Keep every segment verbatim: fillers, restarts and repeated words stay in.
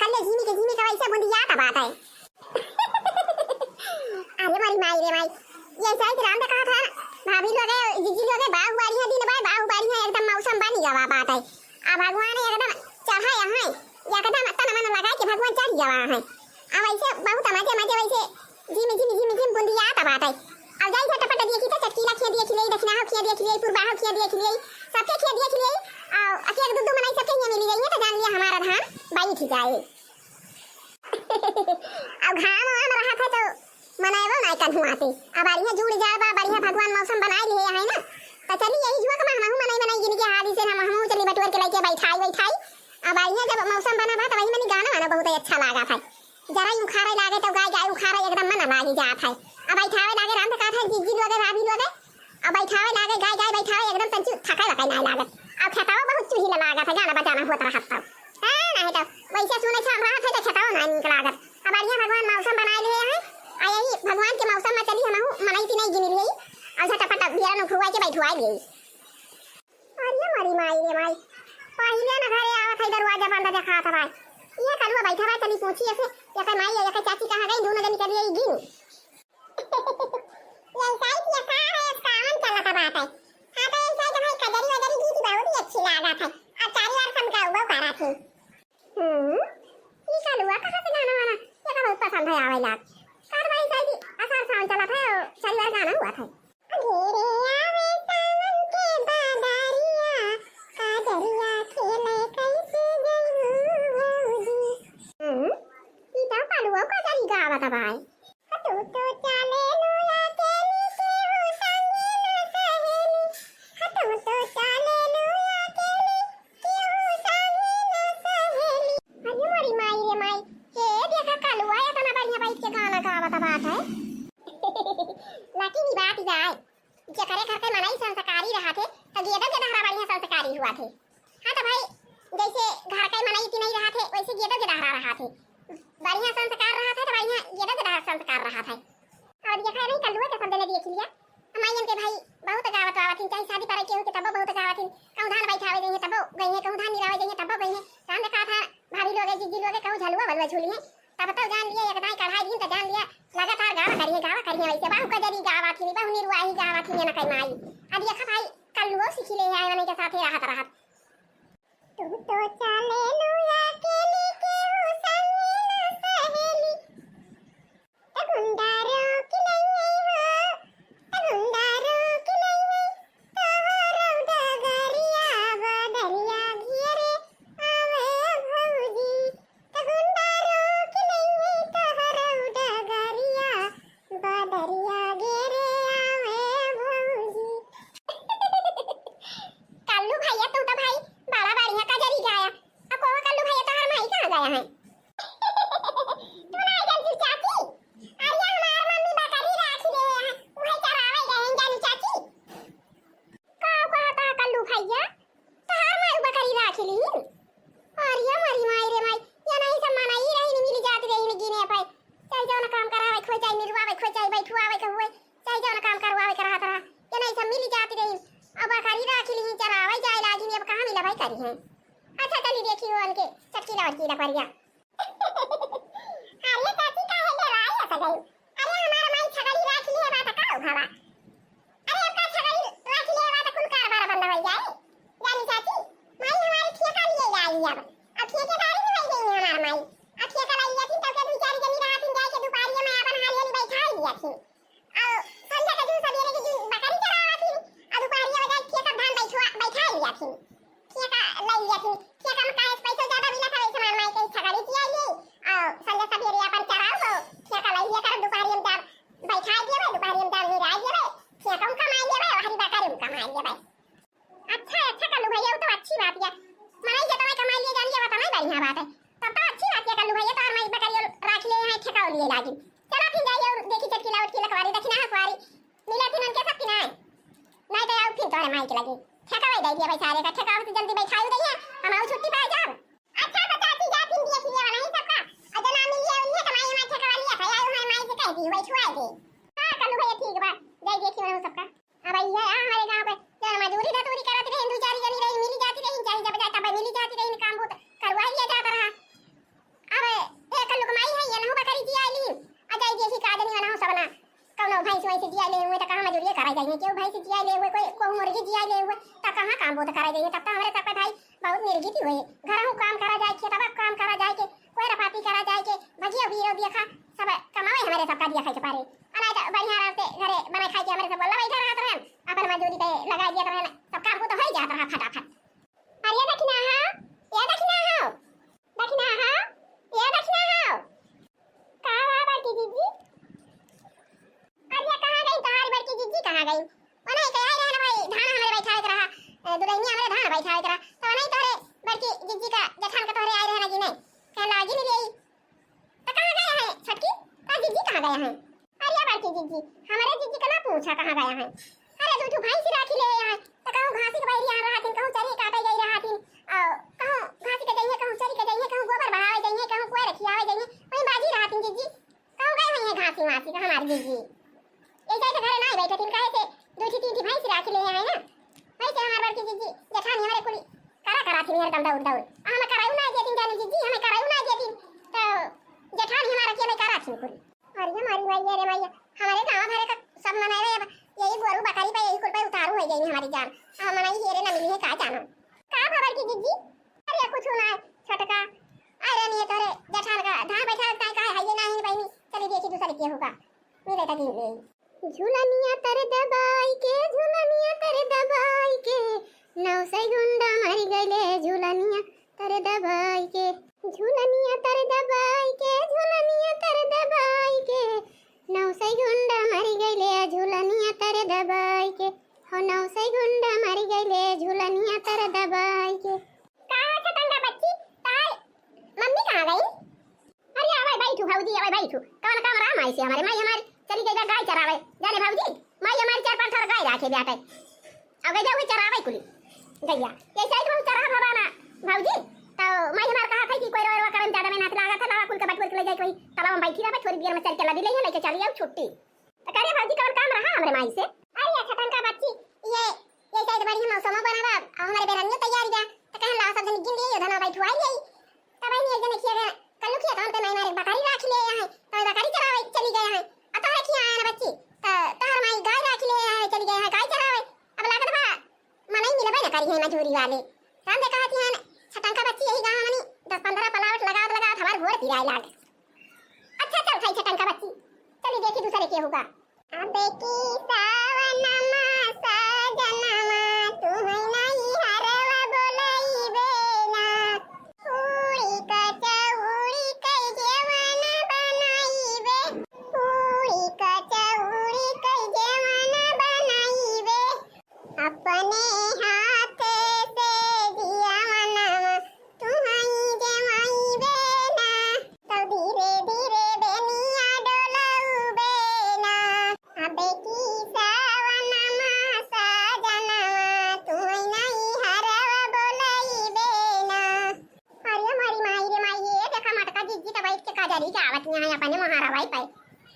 अरे झिमिक झिमिक वैसे बुंदियात बाटे। अरे मोरी माई रे माई, ये सही राम दे कहा था ना, भाभी लोगे, जीजी लोगे, बाहु बारी है दिन बाय, बाहु बारी है एकदम मौसम बनी गवा बाटे। आ भगवान एकदम चढ़ा यहाँ, एकदम तन मन लगा के भगवान चढ़ गवा है। आ वैसे बहुत मजे मजे वैसे झिम झिम झिम झिम बुंदियात बाटे। अब जाई झटपट देखी तो चटकीला खिया देखी ले, दक्षिणा खिया देखी ले, पूर्वा खिया देखी ले, सबके खिया देखी ले। आ अके एक दू दू मनई सबके हियाँ मिली गई है तो जान लिया हमारा धान बैठ जाए। अब घाम वाम रहत है तो मनैबो नाय कन्हू आते। अब बढ़िया जुड़ जाए बा, बढ़िया भगवान मौसम बनाए लिए है ना, तो चली यही जुआ के हमहू मनई मनई गिन के हाली से हम हमहू चली बटुअर के लइके बैठाई बैठाई। अब बढ़िया जब मौसम बना बा तो वही मनी गाना वाना बहुत ही अच्छा लागा था। जरा ही उखाड़े लागे तो गाय गाय उखाड़े एकदम मन लागी जात है। अब बैठावे लागे राम का था जीजी लोगे भाभी लोगे। अब बैठावे लागे गाय गाय बैठावे एकदम तंचू थकाई वकाई नाय लागत। अब खेतावा बहुत चूही लागत है गाना बजाना होत रहत तब। हाँ, नहीं तो वैसे सुने छान रहत है तो खेतावा ना निक लागत। अब बढ़िया भगवान मौसम बनाए लिए हैं। आ यही भगवान के मौसम में चली हमहू मनई तिनई गिन लिए। और झटपट बियरन उखुआ के बैठुआ लिए। अरे मोरी माई रे माई, पहिले न घरे आवत है दरवाजा बंद देखात है भाई। ये कलुआ बैठा भाई चली पूछी ऐसे, ये कह माई ये कह चाची कहाँ गई, दोनों जनी चली आई गिन। ये साइड ये का है, सावन चलत बात है। हाँ तो ये साइड भाई कजरी वजरी गीत बहुत ही अच्छी लागत है। अब चारी बार सब गाऊ गाऊ करा थे। हम्म, ई कलुआ कहाँ से गाना वाना? ये तो बहुत पसंद है आवे लाग। का भाई शायद असार सावन चलत है, और चारी बार गाना हुआ था। घेरे आवे सावन के बादरिया, काजरिया खेले कैसे जइबू भौजी। हम्म, ई तो कलुआ काजरी गावत भाई। तू तो चले लू अकेली, केहू संगे ना सहेली। तू तो चले लू अकेली, केहू संगे ना सहेली। अरे मोरी माई रे माई, हे देखा कलुआ इतना बढ़िया बैठ के गाना गावत बात है। लेकिन ई बात जाए, जेकरे घर के मनई संस्कारी रहत है, त गेदो के दहरा बढ़िया संस्कारी हुआ थे। हाँ तो भाई, जैसे घर के मनई की नहीं रहत है, वैसे गेदो के दहरा रहत है। बढ़िया संस्कार रहत है तो बढ़िया गेदो के दहरा संस्कार रहत है। और देखा नहीं कलुआ के सब देने दिए खिलिया। माइयन के भाई बहुत गावत वावत हिन, चाहे शादी पड़े केहू के तबो बहुत गावत हिन। कहूँ धान बैठावे जाइए तबो गई है, कहूँ धान निरावे जाइए तबो गई है। राम देखा था भाभी लोग, जीजी लोग कहूँ झलुआ वलुआ झूली है, तब तो जान लिया एक दाई कढ़ाई दिन तो जान लिया लगातार गावा करिए, गावा करिए। वैसे बाहु कजरी गावा थी, बाहु निरुआही गावा थी, ये न कई माई। अब देखा भाई कलुओ सीखी ले आए उन्हीं के साथे रहत रहत। तू तो चले लू अकेली, केहू संगे ना सहेली। त गुंडा रोक लइहै हो, त गुंडा रोक लइहै, तोहरो डगरिया बदरिया घेरे आवे भौजी। त गुंडा रोक लइहै, तोहरो डगरिया बदरिया घेरे आवे भौजी। कल्लू भैया, तू तो भाई बड़ा बढ़िया कजरी गाया। अब कहो कल्लू भैया, तोहर माई कहाँ गया है? तू ना जानती चाची, अरे हमार मम्मी बकरी राखी ले है, उहे चरावे गए हैं जानी चाची। का कहता कल्लू भैया, तोहर माई बकरी राखी ली? अरे मोरी माई रे माई, ये नहीं सब मनई रही, मिली जाती रही गिने पे। चाहे जौन काम करावे खोई, चाहे निरवावे खोई, चाहे बैठुआवे के हुए, चाहे जौन काम करवावे के रहत रहा, ये नहीं सब मिली जाती रही। अब बकरी राखी ली, चरावे जाए लागी, अब कहाँ मिला भाई करी है। अच्छा चली देखी वो उनके चटकीला वटकीला परिया। अरे चाची काहे डेराई ऐसा गई? अरे हमार माई छगड़ी राख लिए बा त का उठावा? अरे अब का छगड़ी राख लिए बा त कुल कारबार बंद हो जाए। जानी चाची, माई हमारी ठेका लिए लाई अब। अब ठेकेदारी में हो गई है हमार माई। अब ठेका लाई लिया थी तब के दू चार जनी रात में जाए के दुपहरिया में अपन हाली हाली बैठा लिया थी। और संझा के जून सबेरे के जून बकरी चरावा थी, और दुपहरिया में जाए खेत धान बैठवा, बैठा लिया थी। ठेका ले लिया थी, ठेका में काहे से पैसा ज्यादा मिला था, वैसे हमार माई के छगड़ी किया लिए, और संझा सबेरे अपन चराओ, ठेका ले लिया कर, दुपहरिया में जाब बैठा दिए, दुपहरिया में जाब निराई दिए, ठेका में कमाई लिए, वही बकरी में कमाई लिए। अच्छा, अच्छा कल्लू भैया, वो तो अच्छी बात है। मनई जितना कमाई लिए जान लिए, उतना ही बढ़िया बात है। तब तो अच्छी बात है कल्लू भैया, तो हमारी बकरियों राख लिए हैं, ठेका लिए लागी। चला फिर जाइए और देखी चटकी लावट की लखवारी, दक्षिणा हसवारी। मिला थी उनके सब की ना। नहीं तो यार फिर तोहरे माई के लगे। ठेका वही दे दिया भाई सारे का, ठेका से जल्दी बैठाई दे है, हम आओ छुट्टी पाए जाब। अच्छा तो चाची जा फिर दिए खिले वाला ही सबका। और जो ना मिलिए उन्हें तो माई हमारे ठेका वाली है, भाई हमारे माई से कह दी, वही छुआ दे। हाँ कल्लू भैया ठीक बा, जाइए खिले सबका। अब ये आ हमारे गाँव पे जब मजूरी धतूरी करत रही, दू चार जनी रही, मिली जाती रही, चाहे जब जाए तब मिली जाती रही, काम बहुत करवा लिया जाता रहा। अब केहू भैंस जियाइ लेइ हुए, कोई, कोहू मुर्गी जियाइ लेइ हुए, त कहाँ काम बूत करा जाइए? तब त हमरे सबके भाई बहुत निर्गति हुए। घरहू काम करा जाए के, तब काम करा जाए के, कोई रपाती करा जाए के, भगियो बीरो देखा, सब कमावे हमरे सबका दिया खाए के पारे। अनाज बढ़िया रहते घरे बनाए खाए के हमरे सब बोला बैठा रहत रहन, अपन मजदूरी पे लगा दिया रहन, सब काम बूत होइ जात रहा फटाफट। अरे दखिना हो, ए दखिना हो, दखिना हो, ए दखिना हो। का हुआ बड़की जिज्जी? अरे कहाँ गई तोहार बड़की जिज्जी, कहाँ गई? ओने के आई रहे ना भाई, धान हमरे बैठावे के रहा, ए, दुलहिनिया हमरे धान बैठावे के रहा, तो ओने तोहरे बड़की जिज्जी का जेठान का तोहरे आई रहे ना कि नहीं? कहला गिन ले। त कहाँ गया है छोटकी? का जिज्जी कहाँ गया है? अरे बड़की जिज्जी, हमरे जिज्जी का ना पूछा कहाँ गया है। अरे दू ठो भैंस राखी ले आया है, त कहूँ घासी के बहरी आ रहा थिन, कहूँ चरी काटे गई रहा थिन, और कहूँ घासी के जइहे, कहूँ चरी के जइहे, कहूँ गोबर बहावे जइहे, कहूँ कोई रखियावे जइहे, वहीं बाजी रहा थिन जिज्जी। कहूँ गए हुई है घासी वासी का हमार जिज्जी? ऐसे तो घरे ना बैठे थिन, कहे से दू ठी तीन ठी भैंस राखी ले आए ना। वैसे हमार बड़की जिज्जी जेठानी हमारे कुली करा करा थिन हरदम दौड़ दौड़। आ हमें करायु ना देतिन जानी जिज्जी, हमें करायु ना देतिन। तो जेठानी हमारा के हमें करा थिन कुली। अरे मारी माई, अरे माई, हमारे गाँव भरे का सब मनाए अब यही गोरू बकरी पे यही कुल पे उतारू हो गई हमारी जान। आ मनाई हेरे ना मिली है का जानो। का खबर की जिज्जी? अरे कुछ ना छोटका। अरे नहीं तोरे जेठान का धान बैठा का है ये नहीं बहनी। चली देखी दूसरे के होगा। मिले तक ही। झुलनिया तर दबाई के, झुलनिया तर दबाई के, नौ सौ गुंडा मर गइले झुलनिया तर दबाई के, झुलनिया तर दबाई के, झुलनिया तर दबाई के, नौ सौ गुंडा मर गइले झुलनिया तर दबाई के, हो नौ सौ गुंडा मर गइले झुलनिया तर दबाई के। का छटंगा बच्ची, तार मम्मी कहाँ गई? अरे आवे बैठू भौजी, आवे बैठू। कौन काम रहा माई से हमारे? माई हमारी चली गई गाय चरावे। जाने भौजी, माई हमारी चार पांच ठो गाय राखे ब्याटे। अब गई जाओ चरावे कुली गैया। ये शायद हम चरा भवाना भौजी। तो माई हमार कहा था कि कोई रोवा करम ज्यादा मेहनत लागत है, लावा कुल के बटवर के ले जाए कोई तालाब में बैठी रहा, थोड़ी देर में चल के नदी ले लेके चली आओ छुट्टी। तो करे भौजी कौन काम रहा हमरे माई से? अरे अच्छा टंका बच्ची, ये, ये शायद बढ़िया मौसम बनावा, अब हमारे बेरनियो तैयार जा, तो कहन लाओ सब जन गिन लिए, धना बैठवाई ले। तब आई नहीं जने किया गया, कल्लू किया काम पे मैं मारे बकरी राख ले आए हैं, तो बकरी चरावे चली गए हैं। अब तोहरे किया आया ना बच्ची, तो तोहर माई गाय राख ले आए हैं, चली गए हैं गाय चरावे। अब लागत बा मनई मिलबे न करी है मजूरी वाले। राम दे कहत हन, छटंका बच्ची यही गाँव मनी दस पन्द्रह पलावट लगावत लगावत हमार गोड़ पिराए लाग। अच्छा चल खाई छटंका बच्ची, चली देखी दूसरे के होगा। अब की सावन मा साजनवा तुहै नहीं हरवा बोलइबे ना। पूरी कचौड़ी कै जेवन बनइबे, पूरी कचौड़ी कै जेवन बनइबे। अपने हाथ से जिया मनवा तुहई जमाइबे ना, तब धीरे धीरे बेनिया डोलउबे ना। अबे की सावन मा साजनवा तुहई नहीं हरवा बोलइबे ना। अरे हमारी माई रे माई, ये देखा मटका जिज्जी तो बैठ के कजरी गावत यहाँ है अपने मोहारा भाई पे।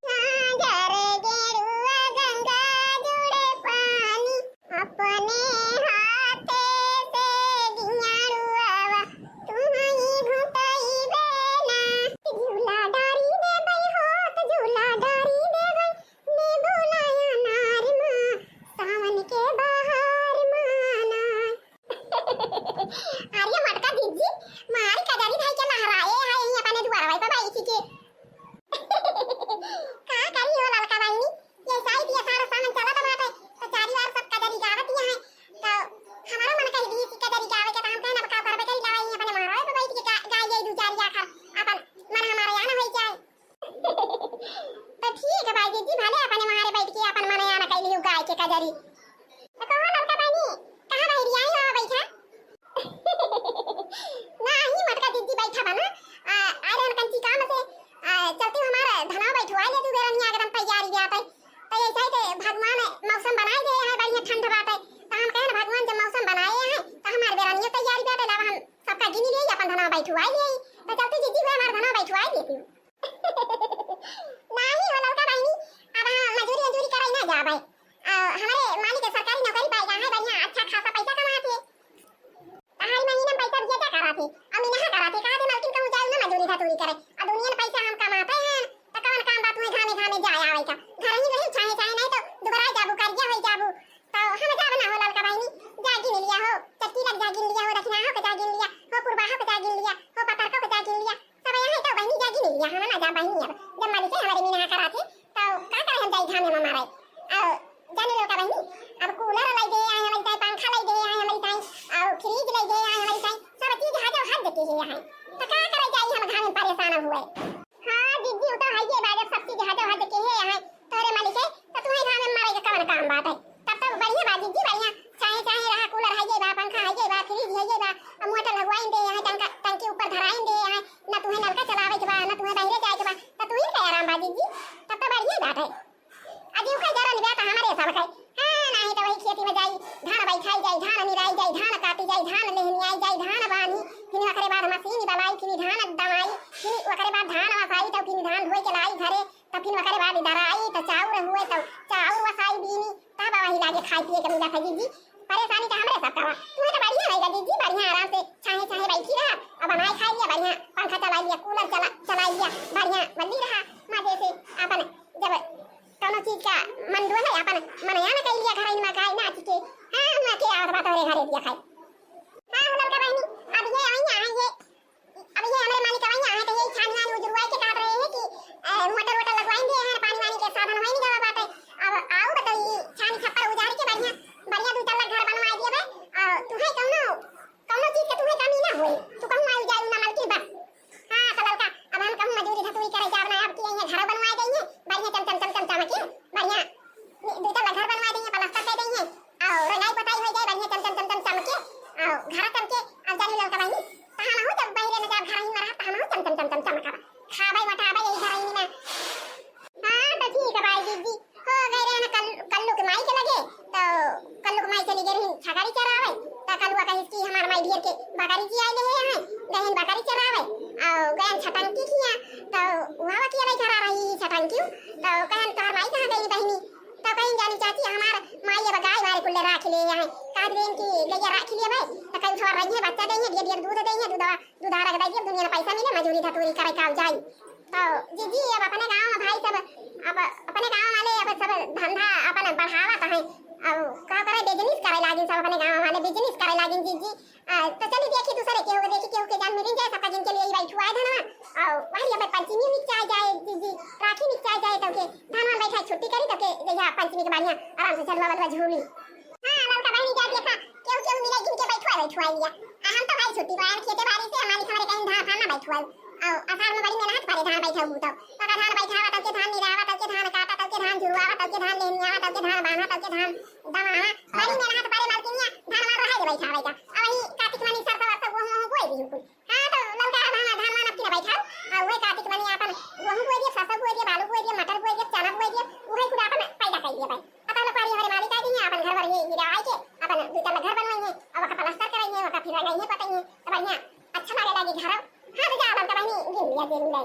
झांझर गेरुआ गंगा जुड़े पानी, अपने हाथे से गियारुआवा तुहई घुटइबे ना। झूला डारी देबै हाथ, झूला डारी देबै, देबो ना अनार मा, सावन के बहार मा ना। अरे मटका जिज्जी, मारी कजरी भाई के लहराए है, यहीं अपने दुआरवा पे बैठी के। में जाई, धान बैठाई जाई, धान निराई जाई, धान काटी जाई, धान लेहनियाई जाई, धान बान्ही, फिर ओकरे बाद मशीन बलाई, फिर धान दमाई, फिर ओकरे बाद धान वसाई, तब फिर धान ढोए के लाई घरे, तब फिर ओकरे बाद दराई, तो चाउर हुए, तो चाउर वसाई बीनी, तब वही लागे खाए पिए के मिला था जीजी। परेशानी तो हमरे सबका बा, तुम्हें तो बढ़िया रहेगा जीजी, बढ़िया आराम से छाहे छाहे बैठी रहा, अब बनाए खाए लिया, बढ़िया पंखा चला लिया, कूलर चला चला लिया, बढ़िया बल्ली रहा, मजे से अपन जब कौनो चीज का मन दुआ है, अपन मनया न कह लिया, घर में खाए नाच के। हाँ, हम के आवत बा तोरे घरे दिया खाए। हाँ, हो ललका बहनी, अब ये आई ना, ये, अब ये हमरे मालिक आई ना, तो ये छानिया उजुरवाई के काट रहे हैं कि, अ, मोटर वोटर लगवाएंगे हैं, पानी वानी के साधन वही नहीं गवा बाटे। अब आओ बताओ, ये छानी छप्पर उजाड़ के बढ़िया, बढ़िया दो तल्ला घर बनवा दिए बे। और तू है कौनो कौनो चीज के तुम्हें कमी ना होए, तू कहूँ आई जाई ना मलकिन बस। हाँ, तो ललका, अब हम कहूँ मजूरी धतूरी करे जाब ना, अब कि यहाँ घर बनवाए देइए, बढ़िया चम चम चम चम चमके, बढ़िया दू तल्ला घर बनवाए देइए, प्लास्टर कर देइए, और रंगाई पोताई हो जाए, बढ़िया चम चम चम चम चमके, और घर चमके। अब जानी ललका बहनी, तो हम हो जब बहिरे न जाब घर ही में रहा, तो हम हो चम चम चम चम चमका, खाबे मटाबे यही घर ही में। हाँ, तो ठीक है भाई जीजी। हो गए रहे ना कल-, कल्लू के माई के लगे, तो कल्लू के माई चली गई रही छगड़ी चरावे, तो कल्लुआ कहिस कि हमार माई ढेर के बकरी जियाए ले हैं, गहन बकरी चरावे, और गहन छटंकी किया, तो वहाँ के लई चरा रही छटंकी, तो कहन तोहर माई कहाँ गई बहनी? तो कहीं जानी चाची हमार माई अब गाय वारे कुल्ले राख ले हैं, कह देन कि गैया राख लिए भाई, तो कहीं थोड़ा रही है बच्चा देंगे, ढेर ढेर दूध देंगे, दूधवा दुधारा के दाई दुनिया में पैसा मिले, मजूरी धतूरी करे का जाई। तो जीजी, अब अपने गाँव में भाई सब, अब अपने गाँव वाले अब सब धंधा अपन बढ़ावत हैं। अब का करे, बिजनेस करे लागिन सब, अपने गाँव वाले बिजनेस करे लागिन जीजी। आ, तो चली देखी दूसरे केहू के, देखी केहू के जान मिलिन जाए, सबका जिनके लिए बैठुआए धनवा। और वही अब पंचमी निकचा जाए जीजी, राखी निकचा जाए, तो के धनवा बैठा छुट्टी करी, तो के जइहा पंचमी के बढ़िया आराम से चलवा बलवा झूली। हाँ, ललका बहनी जा देखा, केहू केहू मिले जिनके बैठुआ बैठुआ लिया। आ हम तो भाई छुट्टी पाए खेते बाड़ी से, हमारी खबरे कहीं धान फान ना बैठुआ। और आषाढ़ में बड़ी मेहनत पड़े धान बैठा हूँ तो। पका धान बैठावा तब के धान निरावा तब के धान काटा तब के धान झुरवावा तब के धान लेनियावा तब के धान बांधा तब के धान दमावा। बड़ी मेहनत पड़े मलकिनिया, धान मार रहा दे बैठा बैठा। अब वही कातिक मनी सरसों वरसों वो हम बोए दी कुल। हाँ, तो ललका धान, धान वान अब की ना बैठाओ। आ, वही कातिक मनी आपन गेहूं बोए दिए, सरसों बोए दिए, बालू बोए दिए, मटर बोए दिए, चना बोए दिए, वही कुल आपन पैदा कर दिए भाई। अब हम लोग हमारे मालिक आ गई हैं, आपन घर वर ये गिरा आए के, आपन दो चार घर बनवाई हैं, अब ओका प्लास्टर कराई हैं, ओका फिर रंगाई हैं, पताई हैं, तो बढ़िया, अच्छा लागे लागे घर। हाँ, तो जा, आपन तो बहनी गिन लिया, गिन ले।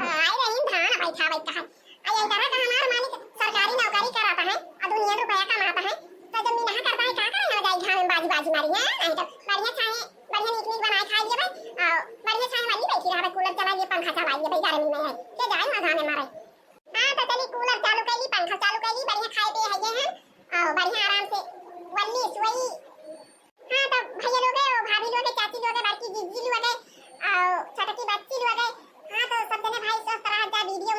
आई रही धान बैठा बैठा है। आ, यही तरह का हमार मालिक सरकारी नौकरी कराता है, आ, दुनिया रुपया कमाता है, तो जब मिनहा करता है, का करे ना जाई घाम में बाजी बाजी मारी है, नहीं तो बढ़िया छाए, बढ़िया नीक नीक बनाए खाए लिए भाई, आ, बढ़िया छाए वाली बैठी रहा, कूलर चला लिए, पंखा चला लिए भाई, गर्मी में है, के जाए ना घाम में मारे। हाँ, तो चली कूलर चालू कर ली, पंखा चालू कर ली, बढ़िया खाए पिए है ये है, आ, बढ़िया आराम से वल्ली सोई। हाँ, तो भैया लोग है, भाभी लोग है, चाची लोग है, बड़की जीजी लोग है, आ, छोटकी बच्ची लोग है, हाँ, तो सब जने भाई स्वस्थ रहा जा, वीडियो